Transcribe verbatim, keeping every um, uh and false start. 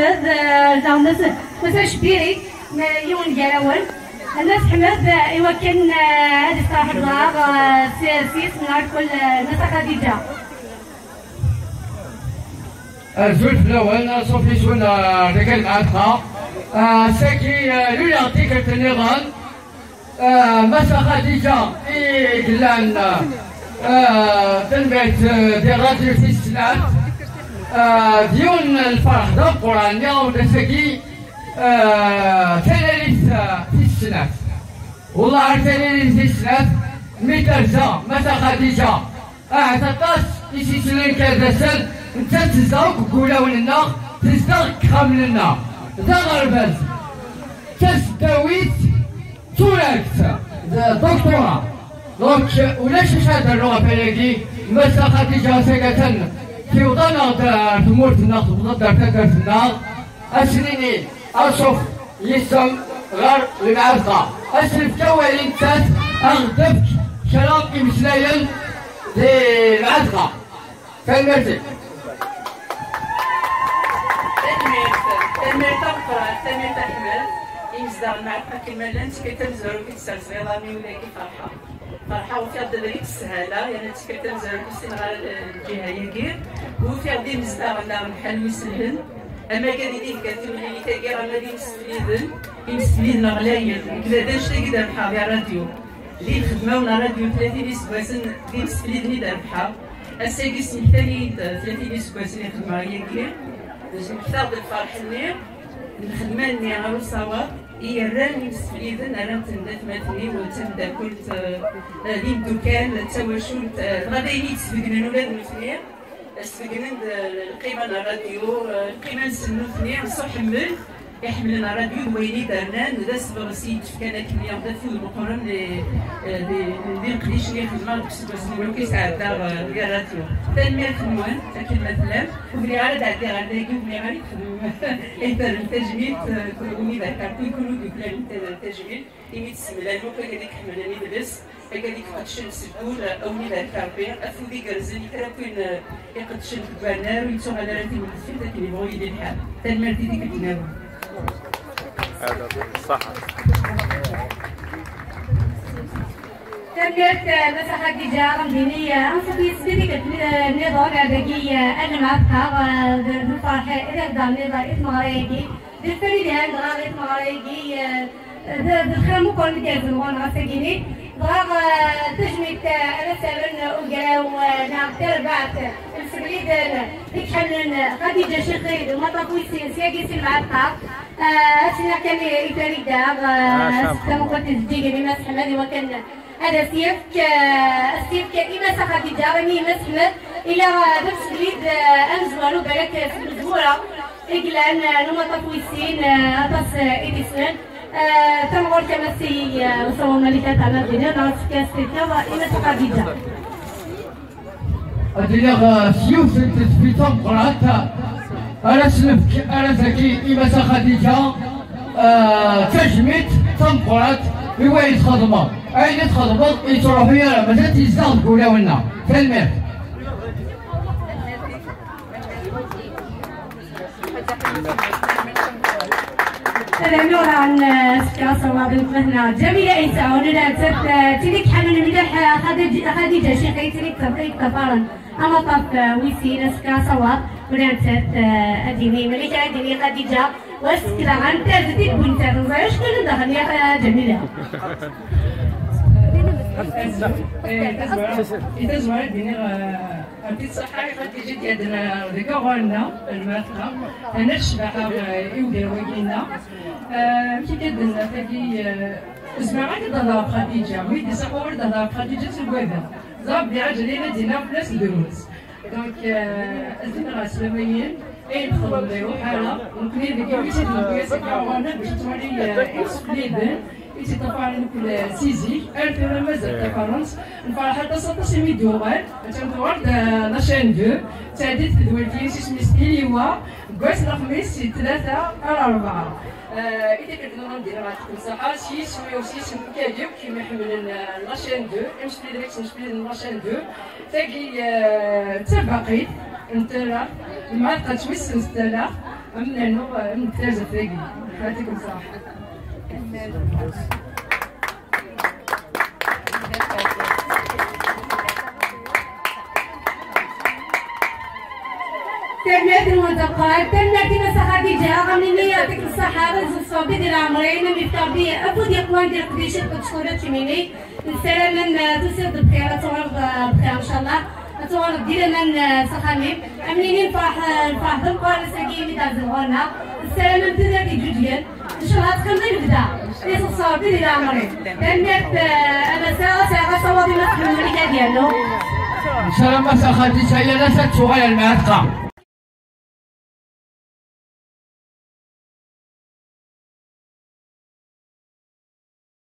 Ḥmed, eh, daɣen Nna Nna Cbiri, ma yiwen gar-awen. Nna Ḥmed, eh, i wakken, eh, ad isteṛḥeb dɣa, eh, s, s yisem n lkul, eh, Nna Xadiǧa. Azul fell-awen, anṣuf yes-wen, eh, deg lɛetqa. Eh, ass-agi, eh, luleɣ-d tikkelt nniḍen. Eh, Massa Xadiǧa i yellan, eh, tanemmirt, eh, di Radio Tis Snat. Eh, d yiwen n lferḥ d ameqqran, niɣ d ass-agi, eh, talalit, eh, tis snat. Wellah ar talalit tis snat, mi terza Massa Xadiǧa, ahat aṭas i s-yeslan kan d asal, nettat tezdeɣ akk deg wulawen-nneɣ, tezdeɣ deg yexxamen-nneɣ. D aɣerbaz, d tasdawit, d turagt, d doctorat. Donc, ulac acu ad d-rnuɣ ɣef wayagi, Massa Xadiǧa Sagatan, tiweḍ-aneɣ-d ar tmurt-nneɣ, tewweḍ-d ar taddart-nneɣ, ad s-nini anṣuf yes-m ɣer lemɛetqa. Ad s-nefk awal i nettat, ad ɣ-d-tefk kra imeslayen di lemɛetqa. Tanemmirt-ik. Tanemmirt, tanemmirt tameqqrant, tanemmirt a Ḥmed. Imezdaɣ n Mɛetqa akken ma llan, tikkelt tamezwarut i d-sserseɣ iḍarren-iw dagi, ferḥeɣ. Ferḥeɣ, ufiɣ-d abrid s sshala, yerna d tikkelt tamezwarut i ssineɣ ara lǧiha-agi. Ufiɣ-d imezdaɣ-nneɣ lḥal wis lhen. Ama d ideg tiwlilin-agi, ama d imsefliden, imsefliden ɣlayen. Nekk d annect-agi d-rebḥeɣ di rradyu. Di lxedma n rradyu tlatin iseggasen, d imsefliden i d-rebḥeɣ. Ass-agi smektan-iyi-d tlatin iseggasen i xedmeɣ yagi. Smektaɣ-d lferḥ-nni, lxedma-nni ɣer usawaḍ, i yerran imsefliden, rran-ten d atmaten-iw, d tameddakelt, eh, d imeddukal, d tawacult, eh, dɣa d ayen i d-sbeggnen ula d nutni. Sbeggnen-d, eh, lqima n rradyu, eh, lqima-nsen nutni s uḥemmel, iḥemmlen rradyu d wayen i d-rnan, d asebɣes i d-fkan akken-nni, d afud meqqren, eh, eh, di, di leqdic-nni xedmeɣ deg useggas-nni akk i sɛeddaɣ, eh, di rradyu. Tanemmirt-nwen, akken ma tellam. Ur bɣiɣ ara ad ɛeddiɣ ar dagi, ur bɣiɣ ara ad xedmeɣ, ad terrem tajmilt, eh, win i d-rkan, kull, kull wid yuklalen tajmilt. Imi tessemlal akk wid i iḥemmlen idles, wid i iqeddcen seg wul, a wid ad Rebbi, afud igerrzen i kra n win, eh, iqeddcen deg wannar, ur yettuɣal ara timendeffirt akken yebɣu yili lḥal. Tanemmirt i tikkelt nniḍen. Ṣṣeḥḥa. Tanemmirt, eh, Massa Xadiǧa, ɣemdini, eh, anṣuf yes-s di tikkelt, eh, nniḍen, ar dagi, eh, ad nemɛetqa, eh, d, d lferḥ, eh, i d-iqeddren nniḍen i tmeɣra-agi. D lfal yelhan dɣa i tmeɣra-agi, eh, d, d lxir meqqren i d-yerzen ɣur-neɣ ass-agi-nni. Dɣa, eh, tajmilt, eh, ara s-rren ugraw, eh, neɣ tarbaɛt n Isebliden i iḥemmlen Xadiǧa Cixi d umaṭṭaf wis sin syagi si Lmɛetqa. Eh, ad s-iniɣ kan i, i Farida, eh, tamuqelt i zeddigen i Mass Ḥmed i wakken ad as-yefk, eh, ad as-yefk i Massa Xadiǧa, imi Mass Ḥmed ila, eh, d amsellid, eh, amezwaru, balak, eh, seg Mezwura i yellan, eh, n umaṭṭaf wis sin, eh, aṭas, eh, i t-yessnen. Eh, tamɣurt, a Massa, eh, usawa Malika Tɛemmer Dini, ad as-tefk, ad as-tefk i Massa Xadiǧa. Ad iliɣ, eh, s yiwet n tedfi tameqqrant, ara s-nefk arraz-agi i Massa Xadiǧa, eh, d tajmilt tameqqrant i wayen txedmeḍ. Ayen i txedmeḍ yettruḥu ara, mazal yezdeɣ deg wulawen-nneɣ. Tanemmirt. Ad rnuɣ daɣen, eh, s kra ṣṣawab n weltma-tneɣ Ǧamila Ɛisa, ula d nettat, eh, d tin i iḥemmlen mliḥ, eh, Xadiǧ-, Xadiǧa Cixi, d tin i yeṭṭafaren amaṭṭaf, eh, wis sin, s kra ṣṣawab, ula d nettat, eh, ad d-tini, Malika ad d-tini Xadiǧa, wa s-tekla ɣer nettat, d tin n nettat, neẓra acku daɣen ya, eh, Ǧamila. Eh, tazwara, i tazwara ad d-iniɣ, eh, Ɛṭi ṣṣeḥḥa i Xadiǧa i d-yadden, eh, deg uɣur-nneɣ, Lmɛetqa. Terna ccbaḥa, eh, i ugraw-agi-nneɣ. Eh, amek i d-tenna tagi, eh, ur zmireɣ ara ad d-hedreɣ ɣef Xadiǧa. Mi d-iṣaḥ wawal ad d-hedreɣ ɣef Xadiǧa s ugadeɣ. Ẓer Bdi Ɛeǧli ad d-iniɣ fell-as drus. Donc, eh, ad d-iniɣ ɛeslama-yin, ayen txedmeḍ iruḥ ara. Nekkni deg yiwet i d-newwi asaka ɣur-neɣ bac ad twali, eh, imsefliden. I tt-iṭṭafaren mkul si zik, ar tura mazal ṭṭafaren-tt. Nferḥ aṭas, aṭas imi d-yuɣal. Attan tuɣal-d, eh, la chaîne deux. Ttɛeddit tedwilt-is, isem-is Tiliwa. Deg wass n lexmis, si tlata ar rebɛa. Eh, i tikkelt nniḍen d-iniɣ ɛṭikum ṣṣeḥḥa, s yisem-iw, s yisem n wid akk i m-iḥemmlen, eh, la chaîne deux, imsefliden akk smesfliden n la chaîne deux. Tagi, eh, d tabaqit n talaɣt, Lmɛetqa d Twissen s talaɣt. Am nernu, am deg tarzeft-agi. Yɛṭikum ṣṣeḥḥa. Tanemmirt-nwen tameqqrant, tanemmirt i Massa Xadiǧa, ɣer-nni yɛṭik ṣṣeḥḥa, ad yeẓẓ Ṛebbi di leɛmer-im, ad m-yefk Ṛebbi afud yeqwan di leqdic-ik, ad tecḍeḥ d timinig. Nessaram am tusiḍ-d bxir, ad tuɣaleḍ, eh, bxir, ncallah. Ad tuɣaleḍ di laman, eh, s axxam-im. Am nini nefreḥ, eh, nefreḥ d ameqqran ass-agi imi d-ɛezzeḍ ɣur-neɣ. Nessaram am tudert iǧuǧgen. Ncallah ad teqqimeḍ i lebda. Iseḍsa Ṛebbi di leɛmer-im. Tanemmirt, eh, a Massa, sɛiɣ asawaḍ i Mass Ḥmed Malik ad yernu. Nessaram Massa Xadiǧa yal ass ad tuɣal ar lmeɛtqa.